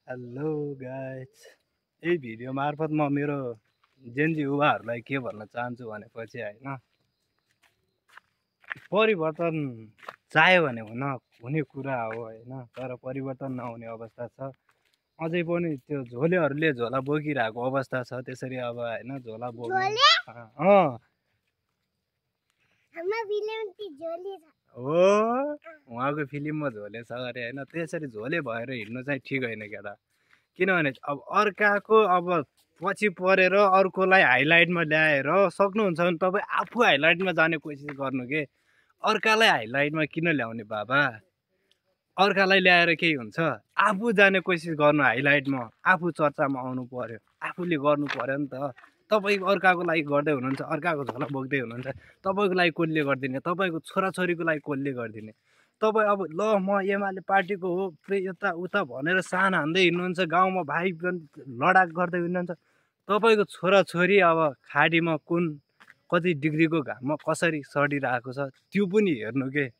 Hello guys, यही video मार्फत म मेरो जेन्जी युवाहरूलाई के भन्न चाहन्छु भनेपछि होइन, परिवर्तन चाह्यो भने हुने कुरा हो होइन, तर परिवर्तन नहुने अवस्था छ। अझै पनि त्यो झोलेहरूले झोला बोकिरहेको अवस्था छ। त्यसरी अब होइन झोला बोक्ने हो, उहाँको फिल्ममा झोले छ अरे होइन। त्यसरी झोले भएर हिँड्नु चाहिँ ठिक होइन केटा। किनभने अब अर्काको अब पछि परेर अर्कोलाई हाइलाइटमा ल्याएर सक्नुहुन्छ भने तपाईँ आफू हाइलाइटमा जाने कोसिस गर्नु के। अर्कालाई हाइलाइटमा किन ल्याउने बाबा? अर्कालाई ल्याएर केही हुन्छ? आफू जाने कोसिस गर्नु हाइलाइटमा, आफू चर्चामा आउनु पर्यो, आफूले गर्नु पर्यो नि त। तपाईँ अर्काको लागि गर्दै हुनुहुन्छ, अर्काको झोला बोक्दै हुनुहुन्छ। तपाईँको लागि कसले गरिदिने? तपाईँको छोराछोरीको लागि कसले गरिदिने? तपाईँ अब ल म एमाले पार्टीको हो यता उता भनेर सान हान्दै हिँड्नुहुन्छ, गाउँमा भाइ लडाक गर्दै हिँड्नुहुन्छ। तपाईँको छोराछोरी अब खाडीमा कति डिग्रीको घाममा कसरी सडिरहेको छ त्यो पनि हेर्नु के।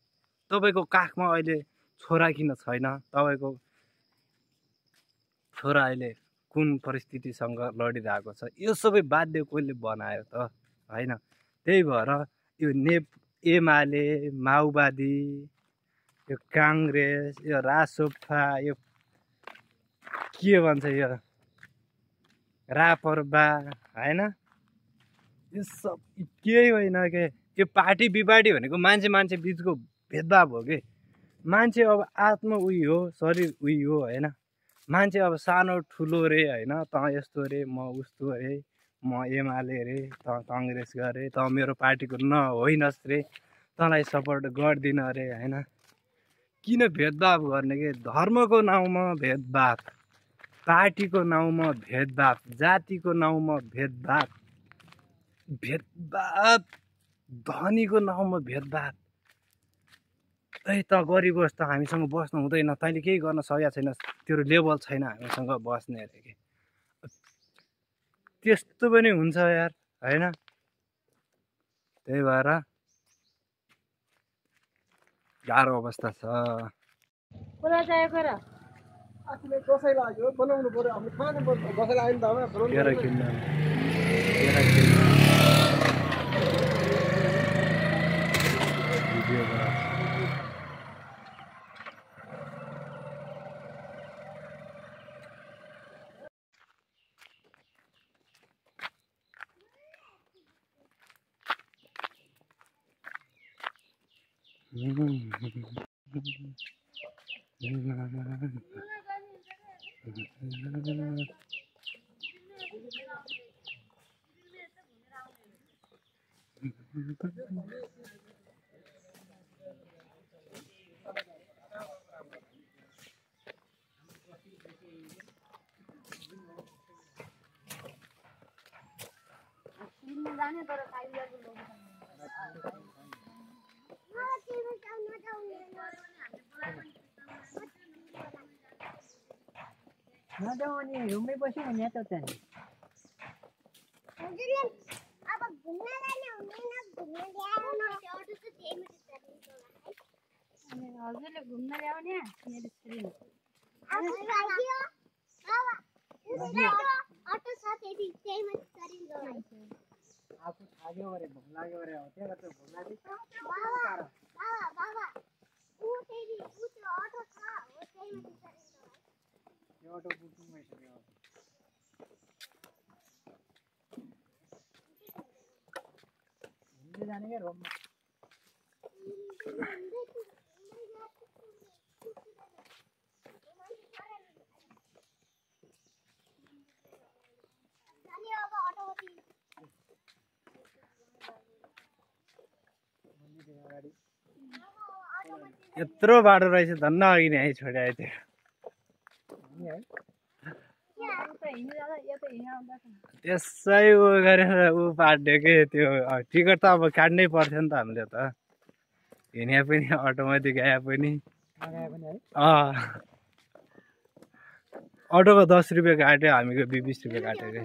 तपाईँको काखमा अहिले छोरा किन छैन? तपाईँको छोरा अहिले कुन परिस्थितिसँग लडिरहेको छ? यो सबै बाध्य कसले बनायो त होइन? त्यही भएर यो एमाले, माओवादी, यो काङ्ग्रेस, यो रासोपा, यो के भन्छ यो रापरपा होइन, यो सब केही होइन के। यो पार्टी विपार्टी भनेको मान्छे बिचको भेदभाव हो कि। मान्छे अब आत्मा उयो हो, शरीर उयो हो होइन। मान्छे अब सानो ठुलो रे होइन, त यस्तो रे, म उस्तो रे, म एमाले रे, त कङ्ग्रेस गरे, त मेरो पार्टीको होइनस् रे, तँलाई सपोर्ट गर्दिन रे होइन। किन भेदभाव गर्ने के? धर्मको नाउँमा भेदभाव, पार्टीको नाउँमा भेदभाव, जातिको नाउँमा भेदभाव, धनीको नाउँमा भेदभाव। त गरिब होस् त हामीसँग बस्नु हुँदैन, तैँले केही गर्न सकेको छैनस्, तेरो लेभल छैन हामीसँग बस्ने अरे कि। त्यस्तो पनि हुन्छ यार होइन। त्यही भएर गाह्रो अवस्था छ। नजाऊ अनि रुममै बस्यो भने त त्यहाँ हजुरले घुम्न ल्याउने आफू थाक्यो अरे भोक लाग्यो अरे हो त्यहाँ त भोक लाग्यो अटो बुकिङ भइसक्यो घुम्दै जाने क्या रोममा यत्रो बाटो रहेछ धन्न अघि नै छोड्यायो त्यो। त्यसै उ गरेर ऊ पाड्यो के त्यो। टिकट त अब काट्नै पर्थ्यो नि त हामीले त। हिँडे पनि अटोमा गए पनि अटोको 10 रुपियाँ काट्यो, हामीको 20 रुपियाँ काट्यो कि।